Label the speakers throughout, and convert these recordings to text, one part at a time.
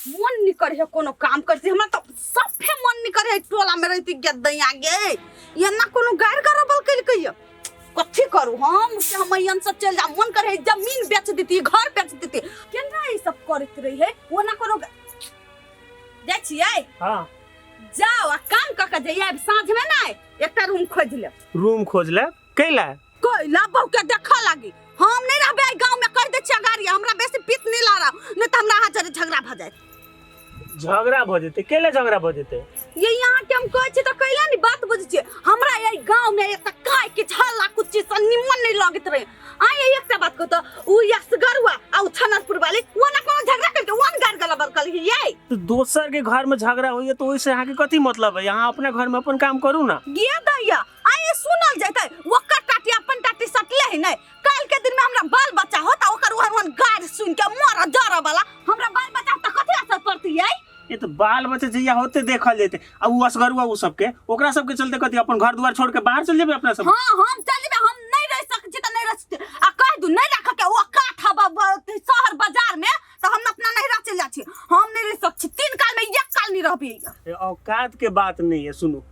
Speaker 1: मन नहीं करे है कोनो काम करती हमरा तो सफे मन नहीं करे है टोला में रहती गदैया गे ये ना कोनो गार गरबल कइल कइया कथी करू हम से हम अयन से चल जा मन करे है जमीन बेच देती घर बेच देती केना ई सब करत रही है वो ना कोनो जाइ छियै
Speaker 2: हाँ
Speaker 1: जाओ आ काम कऽ के जइयै आब साँझ में ना एकटा रूम खोजि लेब
Speaker 2: रूम खोज ले कैला
Speaker 1: कैला बहु के देखऽ लागी हम नहीं रहबे एहि गाँव में कहि दै छियै अगाड़ी हमरा बेसी पित नहीं ला रहा नहीं तऽ हमरा अहाँ जरे झगड़ा भऽ जायत
Speaker 2: झगड़ा भऽ जेतै कैला झगड़ा भऽ जेतै
Speaker 1: ये यहाँ के हम कहै छी तऽ कैला नहीं बात बुझै छियै हमरा एहि गाँव में एतऽ काय के झल्ला कुच्ची से निमन नहीं लगैत रहे आ ये एकटा बात कहू तऽ उ यसगरुआ आ उ छनरपुर वाली वो ना कोनो झगड़ा करके वन गार गला बरकल ये
Speaker 2: तो दोसर के घर में झगड़ा होइए तो ओहिसे अहाँके कथी मतलब है अहाँ अपना घर में अपन काम करू ना
Speaker 1: गे दैया आ ये सुनल जैतै ओकर टाटी अपन टाटी सटले है नहीं काल के दिन में हमरा बाल बच्चा होता ओकर ओहन ओहन गारि सुन के मर जर वाला हमरा बाल बच्चा त कथी असर पड़ती है
Speaker 2: ये तो बाल बच्चा जहिया होते देखल जेते आ उ असगरुआ उ सबके ओकरा सबके चलते कथी अपन घर दुआर छोड़ के बाहर चल जेबे अपना सब
Speaker 1: हाँ हम चल जेबै हम नहीं रह सकै छी त नहीं रह सकै आ कह दू नहीं रख के ओ काठ शहर बाजार में तो हम अपना नहीं रह चल जा छी हम नहीं रह सकै छी तीन काल में एक काल नहीं रहबी
Speaker 2: ये औकात के बात नहीं है सुनू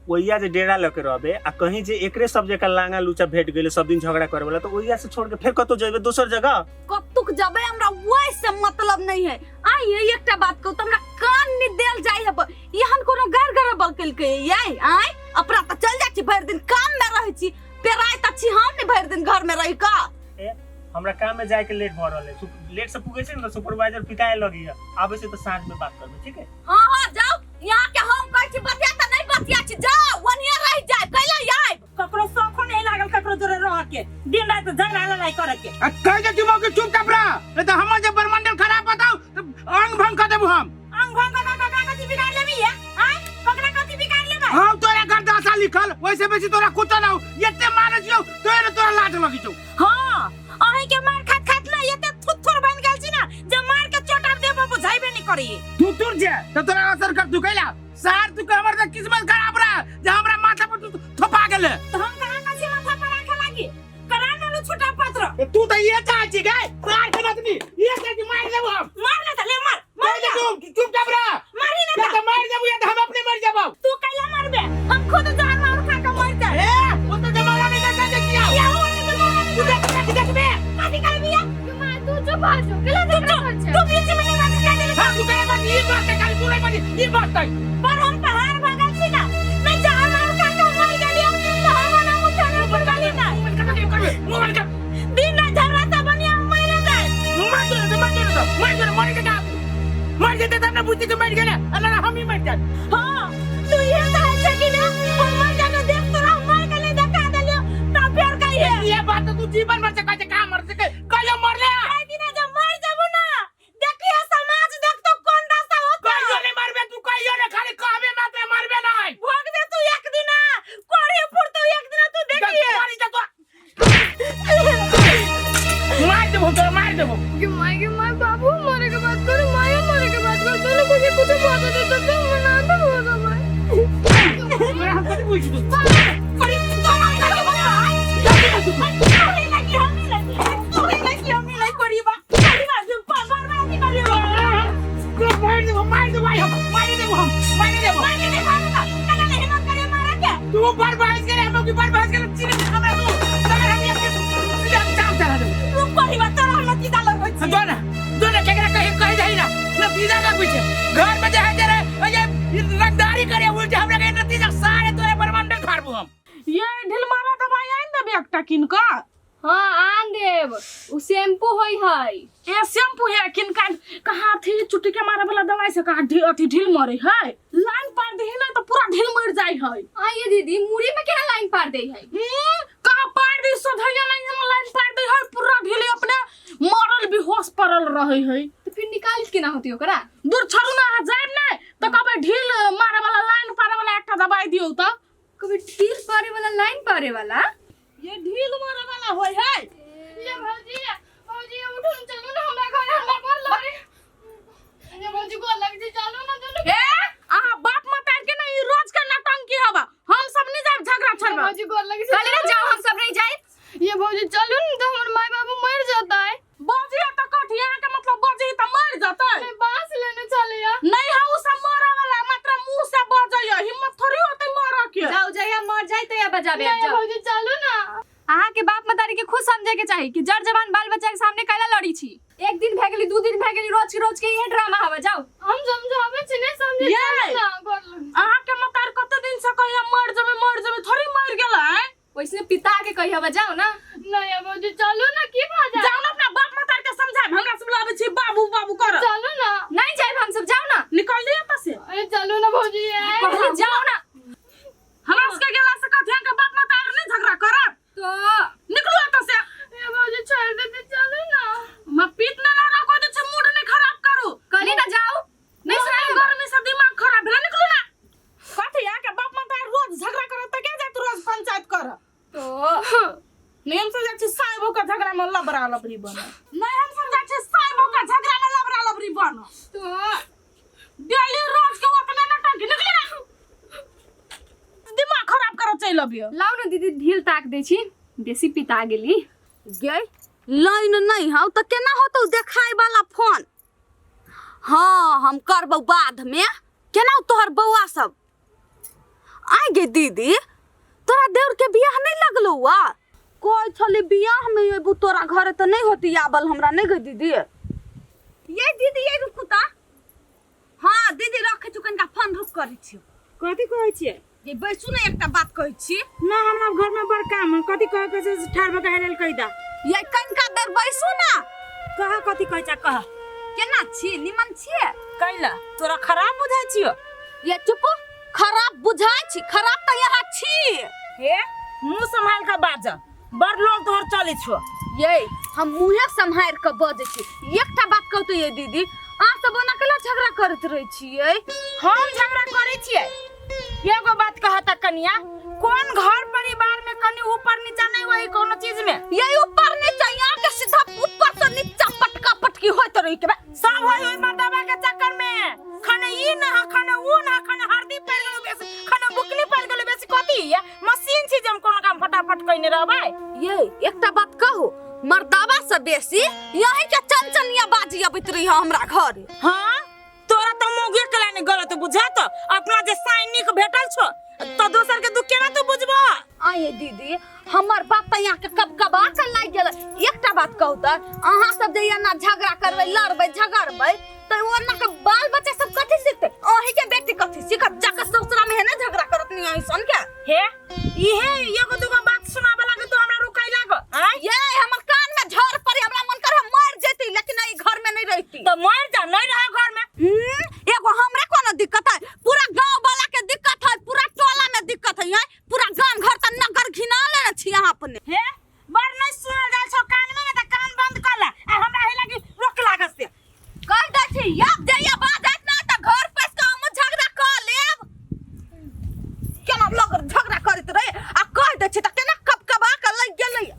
Speaker 2: ओहिया जे डेरा लऽ के रहबे आ कहीं जे एकरे सब जगह लांगा लूचा भेट गेले सब दिन झगड़ा करे वाला तो ओहिया से छोड़ के फेर कतौ जेबे दोसर जगह
Speaker 1: कतुक जबे हमरा वही से मतलब नहीं है आ ये एकटा बात कहू त हमरा कान नहीं देल जाय है एहन कोनो गैर गैर बकल के ये आय अपना त चल जाइ छी भरि दिन काम में रहै छी पेराय त छी हम नहीं भरि दिन घर में रहि क
Speaker 2: ए हमरा काम में जाए के लेट भऽ रहल है लेट से पुगे छै ने तऽ सुपरवाइजर पिटाए लगी है आबै छै तऽ साँझ में बात करबै ठीक है
Speaker 1: हाँ हाँ जाओ यहाँ के हम कहै छी बतिया त नहीं बतिया छी जाओ वनिया रह जाय कैला आयब
Speaker 3: ककरो शौखो नहीं लागल ककरो जोरे रह के दिन रात झगड़ा लड़ाई करे के
Speaker 4: आ कह दे चुमो के चुपचाप रह नहीं तो हमर जे ब्रह्मंडल खराब बताओ तो अंग भंग कर देबू हम
Speaker 3: अंग भंग का ककरा कथी बिगाड़ लेबी है आय ककरा कथी बिगाड़ लेबै
Speaker 4: हम तोरा घर दशा लिखल वैसे बेसी तोरा कुत्ता ना हो एते माने छियौ तोरे तोरा लाज लगी छौ
Speaker 3: हां अहीं के मार खात खात ना एते थुथुर बन गेल छी ना जे मार के चोट आब देबो बुझाइबे नहीं करी
Speaker 4: तू तुर जे तो तोरा असर कर तू कैला सार तू के हमर त किस्मत खराब रहा जे हमरा माथा पर तू थपा गेले
Speaker 3: तो हम कहां कसी माथा पर राखे लागी करा ना छुटा पत्र
Speaker 4: तू तो ये चाहे छी गए सार के नतनी ये चाहे छी मार देबो हम
Speaker 3: मार ले त ले मार मार
Speaker 4: मार दे तू चुपचाप रह
Speaker 3: मारी ना
Speaker 4: या तो मार देबो या तो हम अपने मर जाबो
Speaker 3: तू कैला मारबे हम खुद जान मार खा के मर जाए
Speaker 4: ए वो तो जमाना नहीं कर देखिया
Speaker 3: या हो ने जमाना
Speaker 4: तू देख देख देख बे
Speaker 3: कथी करबी
Speaker 5: माँ तू चुप आ जाओ केला झगड़ा कर छै
Speaker 3: तू बीच में नहीं बात कर दे
Speaker 4: हां तू करे बात ये बात है खाली तू नहीं बात ये बात है
Speaker 3: पर हम पहाड़ भागल छी ना मैं जान मार खा के मर गेलियो तो हम ना उठाना पर गली ना
Speaker 4: मोबाइल का
Speaker 3: दिन रात झगड़ा त बनिया मर जाए
Speaker 4: मर दे मर दे मर दे मर के मर जेते तब ना बुझते कि मर गेले अल्लाह हम ही मर जाए
Speaker 3: हां तू ये चाहे छै कि ना हम मर जाके देख तोरा हम मर गेले देखा देलियो तब फेर कहिए
Speaker 4: ये बात तो तू जीवन भर से कहे कहां मर सके कहियो मरले
Speaker 3: कई दिन जब मर जाबू ना देखिए समाज देख तो कौन रास्ता होता
Speaker 4: कहियो नहीं मरबे तू कहियो नहीं खाली कहबे मात्र मरबे नहीं
Speaker 3: भोग दे तू एक दिन कोड़े फुर तू एक दिन तू देखिए
Speaker 4: मारी जा तो मार देबो तोरा मार देबो
Speaker 5: कि माय के माय बाबू मरे के बात करो माया मरे के बात करो दोनों को कुछ बात दे तो तुम मना दो बोलो भाई
Speaker 4: तोरा हम कथी पूछ तू
Speaker 3: कोड़ी तोरा लगे बा तोरे लगी हम लगी तोरे लगी हम लगी कोड़ी बा कोड़ी बा जो बर्बादी करी बा
Speaker 4: तोरा मार देबो मार देबो हम मार देबो हम मार देबो
Speaker 3: मार के देखा ना कला ले हिम्मत करे मारा के
Speaker 4: तू बर्बाद करे हम की बर्बाद करे चीनी हमरा तू तोरा हम ये सीधा चाव चला देबो
Speaker 3: रुक कोड़ी बा तोरा हम नतीजा लगै छी
Speaker 4: दो ना दो ना केकरा कहीं कहीं जाई ना नतीजा का कुछ घर में जाए जरे ये रंगदारी करे उल्टे हमरा के नतीजा सारे तोरे ब्रह्मांड फाड़बो हम
Speaker 6: ये ढिलमारा दवाई आनि देबै एकटा कीन कऽ
Speaker 5: हाँ आन देब उ शैम्पू होई है
Speaker 6: ए शैम्पू है किन का कहाँ थी चुट्टी के मारे वाला दवाई से कहाँ अथी ढील मरे है लाइन पार दही ना तो पूरा ढील मर जाय है
Speaker 5: आइए दीदी मुड़ी में केना लाइन पार दे है
Speaker 6: कहाँ पार दी सोधैया नहीं हम लाइन पार दी है पूरा ढील अपने मरल बेहोश पड़ल रहे है
Speaker 5: तो फिर निकाल केना होती ओकरा
Speaker 6: दूर छोड़ू ना अहाँ जायब नहीं तो कहबै ढील मारे वाला लाइन पारे वाला एकटा दवाई दियौ तऽ
Speaker 5: कभी ढील पारे वाला लाइन पारे वाला
Speaker 6: ये ढील मारे वाला होय है
Speaker 5: ये भौजी भौजी उठू न चलू ना हमरा घर हमरा पर लड़े ये भौजी को लग जी चलू ना चलू
Speaker 6: ए अहाँ बाप मतार के ना ई रोज के नौटंकी हवा हम सब नहीं जाब झगड़ा छड़बा
Speaker 5: भौजी को लग जी
Speaker 7: चले ना जाओ हम सब नहीं जाए
Speaker 5: ये भौजी चलू ना तो हमर माय बाबू मर जाता है
Speaker 6: बजी त कथी अहाँ के मतलब बजी त मर जतै
Speaker 5: मैं बांस लेने चले
Speaker 7: समझाबे
Speaker 5: नहीं
Speaker 7: जाओ।
Speaker 5: भौजी चलू ना।
Speaker 7: अहाँ के बाप मतारी के खुद समझे के चाही कि जर जवान बाल बच्चा के सामने कैला लड़ी छी। एक दिन भए गेली, 2 दिन भए गेली, रोज के रोज के इहे ड्रामा हवा। जाओ।
Speaker 5: हम समझाबै छी, नहीं समझे।
Speaker 6: ये!
Speaker 5: चलू ना गोर लग।
Speaker 6: अहाँ के मतार कते दिन से कहिया मर जेबै मर जेबै, थोड़ी मर गेलै।
Speaker 7: वैसने पिता के कही हवा, जाओ ना।
Speaker 5: नहीं भौजी चलू ना, की भऽ जाए?
Speaker 6: जाओ ना अपना बाप मतार के समझाब, हमरा सब लाबै छी बाबू बाबू कर।
Speaker 5: चलू ना।
Speaker 7: नहीं जाइब हम सब, जाओ ना।
Speaker 6: निकल दिए एतऽ से।
Speaker 5: अरे चलू ना भौजी।
Speaker 7: कहली जाओ ना।
Speaker 6: हमरा सबके गेला से कथी अहाँके बाप मतार नहीं झगड़ा करत?
Speaker 7: तो
Speaker 6: निकलू एतऽ से।
Speaker 5: ए भौजी छोड़ देते, चलू ना।
Speaker 6: म पीत ना लगा कोई दे छै, मूड नहीं खराब करू।
Speaker 7: कहली ना जाओ, नहीं सुनाई।
Speaker 6: गर्मी से दिमाग खराब भेलै, निकलू ना। कथी अहाँके बाप मतार रोज झगड़ा करत तऽ के जायत रोज पंचायत कर?
Speaker 7: तो
Speaker 6: नहीं हम सब जाइ छी साहेबो के झगड़ा में लबरा लबरी बन। नहीं हम सब जाइ छी साहेबो के झगड़ा में लबरा लबरी बन।
Speaker 7: तो
Speaker 6: डेली रोज के ओतने नटंकी, निकलू ना, दिमाग खराब करऽ चलि अबियौ।
Speaker 7: लाउ ना दीदी, ढील ताक दै छी, बेसी पिता गेली।
Speaker 1: गे लाइन नहीं हौ तऽ केना होतौ देखाय वाला फोन? हाँ हम करबौ बाद में। केना हौ तोहर बौआ सब? आइ गे दीदी, तोरा देवर के बियाह नहीं लगलौ वा? कहै छली बियाह में अयबू तोरा घरे तऽ नहीं होती आबल हमरा। नहीं गे दीदी? ये दीदी ये रुकू ता। हाँ दीदी रखै छु कनिका फोन, रुक करै छियौ।
Speaker 3: कथी कहै छियै?
Speaker 1: ये बैसू ने, एकटा बात कहै छी।
Speaker 3: ना, हमरा घर में बड़ काम है। कथी कहे के छै से ठाढ़ भऽ के हेलल कहि दा।
Speaker 1: ये कनिका देर बैसू ना।
Speaker 3: कह, कथी कहै छै कह।
Speaker 1: केना छी, निमन छियै?
Speaker 3: कैला तोरा खराब बुझाइ छियो?
Speaker 1: ये चुप, खराब बुझाइ छी? खराब तऽ यहाँ छी।
Speaker 3: हे, मुँह सम्हाल के बाज, बड़ लोल तोहर चलै छो।
Speaker 1: ये हम मुँहे सम्हारि कऽ बजै छी। एकटा बात कहू तऽ ये दीदी, अहाँ सब ओना केला झगड़ा करैत रहै छियै?
Speaker 3: हम झगड़ा करै छियै? एगो बात कहता कनिया, कोन घर परिवार में कनी ऊपर नीचा नहीं होई कोनो चीज में?
Speaker 1: ये ऊपर नीचा यहाँ के सीधा ऊपर से नीचा पटका पटकी होइत रही के बा।
Speaker 3: सब होई होई मर्दाबा के चक्कर में। खने ई न ह, खने ऊ न ह, खने हरदी पड़ गेलो बेसी, खने बुकनी पड़ गेलो बेसी। कथी ये मशीन छी जे हम कोनो काम फटाफट कइने रहबै?
Speaker 1: ये एकटा बात कहू, मर्दाबा से बेसी यही के चनचनिया बाजी अबैत रही हमरा घर।
Speaker 3: हाँ, तोरा तो मौगे के लाने गलत बुझा तो अपना जे सैनिक भेटल छो तो दोसर के दुख केना तू बुझबो?
Speaker 1: आये दीदी, हमर बाप तऽ यहाँ के कब कबा के लागि गेल। एकटा बात कहू तऽ अहाँ सब जे एना झगड़ा करबै, लड़बै झगड़बै, तऽ ओना के बाल बच्चा सब कथी सीखतै? अहीं के बेटी कथी सीखत? जाके ससुरा में हेने झगड़ा करत नहीं अहीं सन के।
Speaker 3: हे, इहे एगो दूगो बात सुनाबे लागे तो हमरा रुकाई लागो आय।
Speaker 1: ये हमर कान में झड़ पड़े, हमरा मन करे हम मर जेती, लेकिन ई घर में नहीं रहती।
Speaker 3: तो मर जा, नहीं रह घर में।
Speaker 1: एगो हमरे कोनो दिक्कत है? पूरा गांव वाला के दिक्कत है, पूरा टोला में दिक्कत है, हैं? पूरा गांव घर त नगर घिना लेने छी अहाँ अपने।
Speaker 3: हे, बड़ नहीं सुनल जाय छौ कान में ने त कान बंद कर ला आ हमरा हे लागी रोक लागत से।
Speaker 1: कह दै छी अब जे ये बात हैत ना त घर पैस के हम झगड़ा क लेब। केना लोग झगड़ा करैत रहे आ कह दै छी त केना कबकबा के लग गेलै।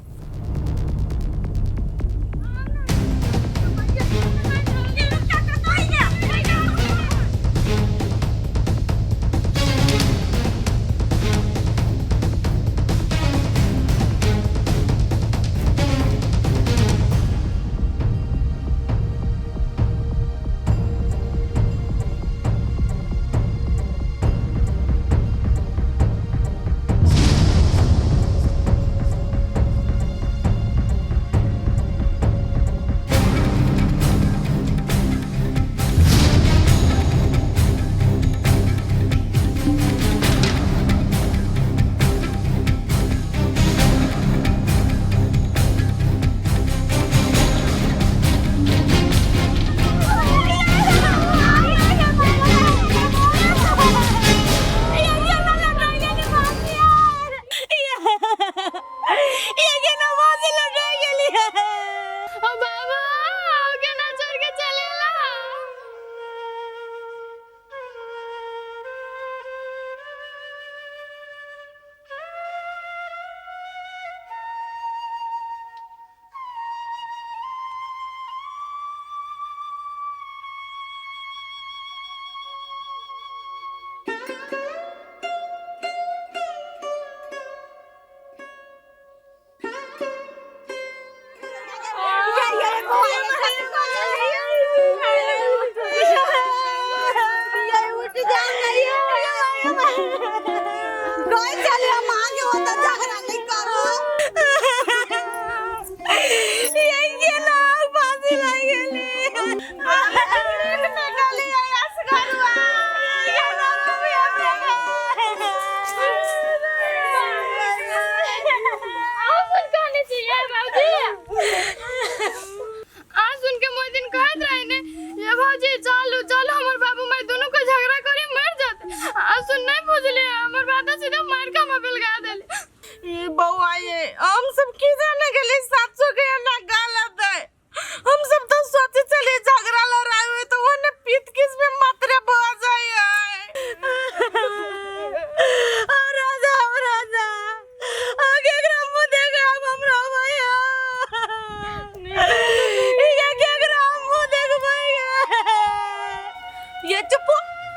Speaker 1: ये चुप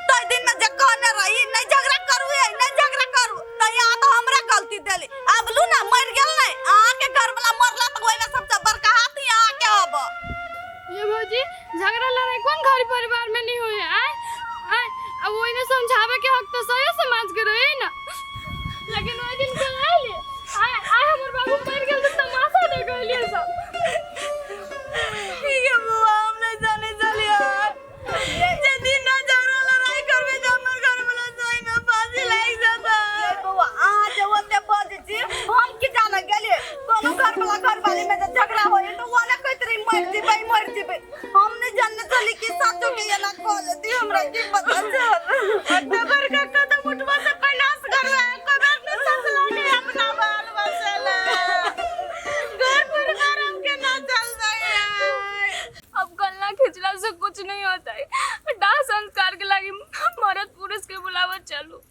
Speaker 1: तै दिन में जे कहने रही नहीं झगड़ा करू ये नहीं झगड़ा करू त यहाँ तो हमरा गलती देली अब लू ना मर गेल नहीं अहाँ के घर वाला मरला तो ओहिमे सबसे बड़का हाथ यहाँ के हब।
Speaker 5: ये भौजी झगड़ा लड़ाई कौन घर परिवार में नहीं हुए आय आय। अब वही में समझावे के हक तो सही समाज के रहे ना, लेकिन वही दिन को आइले आय आय हमर बाबू मर गेल तो तमाशा देख लिए सब।
Speaker 3: ठीक है बुआ, हम नहीं जाने चलिए। जे दिन ना झगड़ा लड़ाई करबे त हमर घर वाला सही में फांसी लाग जाता।
Speaker 1: ये बउआ अहाँ जे ओते बजै छी हम की जाने गेलियै कोनो घर वाला घर वाली में जे झगड़ा होय तो वो ना कहत रही मर जेबै मर जेबै, हम नहीं जानने चली कि साचो के एना कह लेती, हमरा की पता चल।
Speaker 3: ओते बड़का कदम उठवा से पैनास करवा कबर न सस लागे अपना बाल बसेला। घर परिवार हमके ना चल जाए।
Speaker 7: अब गलना खिंचला से कुछ नहीं होता है, दाह संस्कार के लागी मरद पुरुष के बुलावत चलू।